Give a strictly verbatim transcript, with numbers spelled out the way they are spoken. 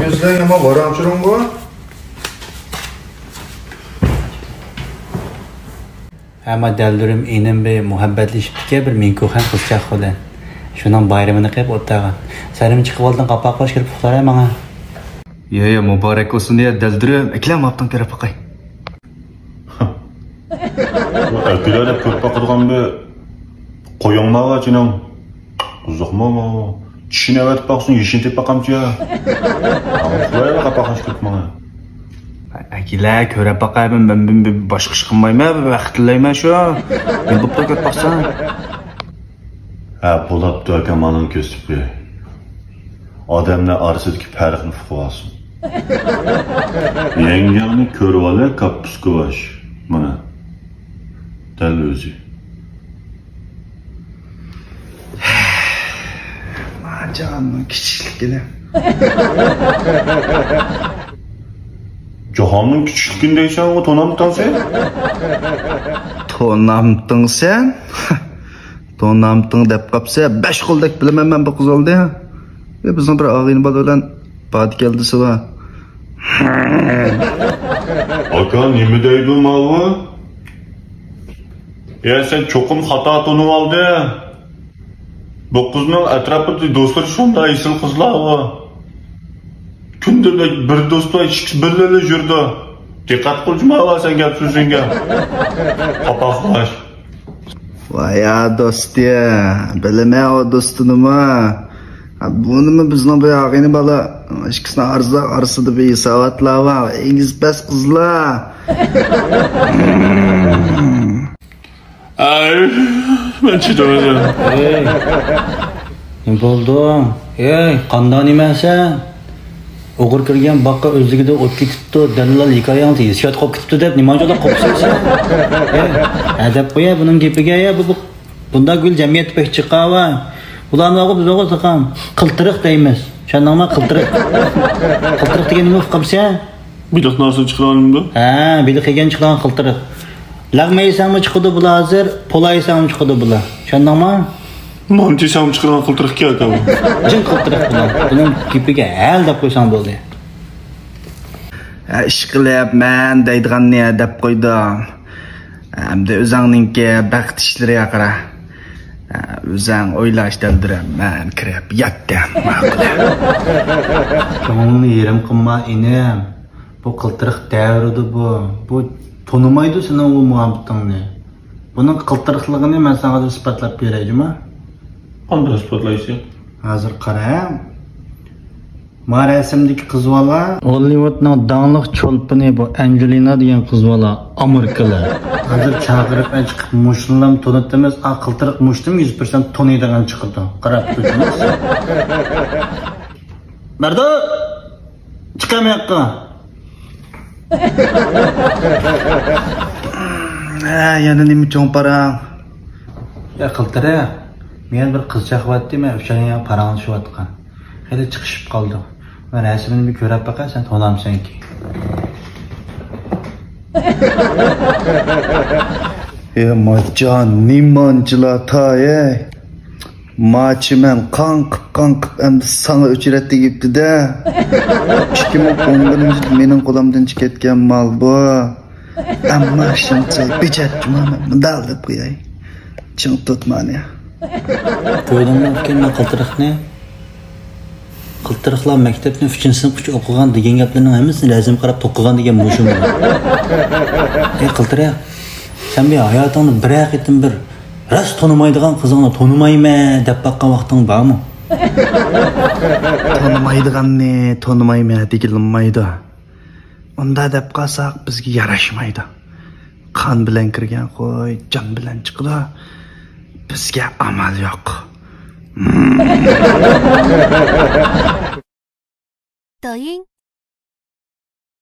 يۈزلەرگە نېمە ۋارام چۈرۈڭ بۇ؟ ئەمما دەلدۈرۈم ئىنىم بىر مۇھەببەتلىشىپتىكەن، بىر مىڭكۇخەن قىزچاق بىلەن. شۇنىڭ بايرىمىنى قىلىپ ئولتۇرغان. سەنمۇ چىقىۋالدىڭ، قاپاق باش كىرىپ ئۇخلاراي ماڭا. يە، يە، مۇبارەك بولسۇن يا دەلدۈرۈم. ئەكېلە ماپتىڭ كۆرۈپ باقاي. ئەكېلە دەپ كۆرۈپ باقىدىغان بىر قويۇڭ ماۋا چىنىڭ. قىزىقما ماۋا. چىشىنى ئەۋەتىپ باقسۇن، يېشىنى تېپىپ باقامچۇ يا. ئۇخلايلا قاپاق باش كىرىپ ماڭا. ئەكېلە، كۆرۈپ باقاي، مەن، مەن، مەن، مەن باشقا ئىش قىلمايمەن، بىر ۋاقىت تىلەيمەن شۇ. نېمە بوپتۇ كۆرۈپ باقساڭ. ھە، بولاپتۇ ئاكا، مانا كۆرسىتىپ قوياي. ئادەملەر ئارىسىدىكى پەرقنى ئۇقۇۋالسۇن. يەڭگەڭنى كۆرۈۋالە، كاپپۇسكا باش. مانا. دەل ئۆزى. جاھاننىڭ كىچىكلىكىنى. جاھاننىڭ كىچىكلىكىنى دەيسەنغۇ، تونامتىڭ سەن؟ تونامتىڭ سەن؟ تونامتىڭ دەپ قاپسەن، بەش قولدەك بىلىمەن مەن بۇ قىز ئالدى. ئە، بىزنىڭ بىر ئاغىنە بالا بىلەن بادى كەلدىسى بار. ئاكا، نېمە دەيدۇ ماۋۇ؟ يا، سەن چوقۇم خاتا تونۇۋالدىڭ. بۇ قىزنىڭ ئەتراپىدا دوستلىرى شۇنداق ئېسىل قىزلار بار. كۈندە بىر دوست بار، ئىككىسى بىللىلا يۈرىدۇ. دىققەت قىل جۇما، سەن گەپ سۆزۈڭگە. قاپاقلاش. ۋايا دوستى، بىلىمەن ئۇ دوستىنىمۇ. بۇنىمۇ بىزنىڭ بۇ ياغىنى بالا. ئىككىسىنىڭ ئارىسىدا، ئارىسىدا بىر ھېساباتلار بار. ئېگىز پەس قىزلار. ئەي، مەن چىدىمىدىم. ئەي، نېمە بولدۇڭ؟ ئەي، قانداق نېمە سەن؟ ئوغرى كىرگەن باغقا ئۆزلۈكىدىن ئۆتۈپ كېتىپتۇ، دەللال ھېكايەڭدە ھېسسىيات قوپۇپ كېتىپتۇ دەپ نېمانچىلىك قوپسايسەن؟ ئەي، ئەدەپ قويە بۇنىڭ گېپىگە، يا بۇ، بۇ، بۇنداق گۈل جەمئىيەتتە بەك جىقاۋا. بۇلارنى بىز ئوغۇز تاقام قىلتىرىق دەيمىز. چۈشەندىڭمۇ؟ قىلتىرىق. قىلتىرىق دېگەن نېمە ئۇقامسەن؟ بېلىق نارسىدىن چىقىدىغان نېمىدۇ؟ ھە، بېلىق يېگەن چىقىدىغان قىلتىرىق. لەغمەن يېسەڭمۇ چىقىدۇ بۇلار ھازىر، پولا يېسەڭمۇ چىقىدۇ بۇلار. چۈشەندىڭمۇ؟ مانتا يېسەڭمۇ چىقىدىغان قىلتىرىقكەن ئاكا بۇ. جىڭ قىلتىرىق بۇلار. بۇنىڭ گېپىگە ھەل دەپ قويساڭ بولدى. ھە، ئىشقىلىپ مەن دەيدىغاننى دەپ قويدۇم. ئەمدى ئۆزۈڭنىڭكى بەخت ئىشلىرىغا قارا. ئۆزۈڭ ئويلاش دەلدۈرۈم، مەن كىرىپ ياتتىم. ماقۇل. كۆڭلۈڭنى يېرىم قىلما ئىنىم. بۇ قىلتىرىق دەۋرىدە بۇ. بۇ تونۇمايدۇ سېنىڭ ئۇ مۇھەببىتىڭنى. بۇنىڭ قىلتىرىقلىقىنى مەن ساڭا ھازىر ئىسپاتلاپ بېرەي جۇما. قانداق ئىسپاتلايسەن؟ ھازىر قارا. ما رەسىمدىكى قىز بالا. ھوللىۋۇدنىڭ داڭلىق چولپىنى بۇ ئەنجېلىنا دېگەن قىز بالا، ئامېرىكىلىق. ھازىر چاقىرىپ ئەچىقىپ مۇشۇنىلا تونۇتىمىز، ئا قىلتىرىق مۇشتۇم يۈز پىرسەنت تونۇيدىغان چىقىدۇ. قاراپ تۇرسىڭىز. مەردان! چىقام ياققا. ھە، يەنە نېمە چوڭ پاراڭ؟ يا قىلتىرى، مېنىڭ بىر قىز چاقىۋاتتى، مەن ئۈچەيلەن پاراڭلىشىۋاتقان. خېلى چىقىشىپ قالدۇق. مەن رەسىمىنى بىر كۆرۈپ باقاي، سەن تونامسەنكى؟ يا ماچان، نېمانچىلا تاي، ھەي؟ ماچىمەن قاڭقىپ-قاڭقىپ ئەمدى ساڭا ئۆچرەت تېگىپتۇ-دە. ئىككى مىڭ ئون بىرىنچى يىل مېنىڭ قولۇمدىن چىقىپ كەتكەن مال بۇ. ئەمما شۇنچە بېجەتتىم مەن مۇنداق دەپ قوياي. چىڭ تۇت مانى. كۆردۈڭمۇ ئۇكام مەن قىلتىرىقنى؟ قىلتىرىقلار مەكتەپنىڭ ئۈچىنچى سىنىپقىچە ئوقۇغان دېگەن گەپلەرنىڭ ھەممىسىنى رەسىمگە قاراپ توقۇغان دېگەن مۇشۇ. ئەي قىلتىرىق، سەن بۇ ھاياتىڭدا بىرەر قېتىم بىر راست تونۇمايدىغان قىزىڭنى تونۇمايمەن دەپ باققان ۋاقتىڭ بارمۇ؟ تونۇمايدىغاننى تونۇمايمەن دېگىلى بولمايدۇ. ئۇنداق دەپ قالساق بىزگە ياراشمايدۇ. قان بىلەن كىرگەن قوي جان بىلەن چىقىدۇ. بىزگە ئامال يوق. 抖音、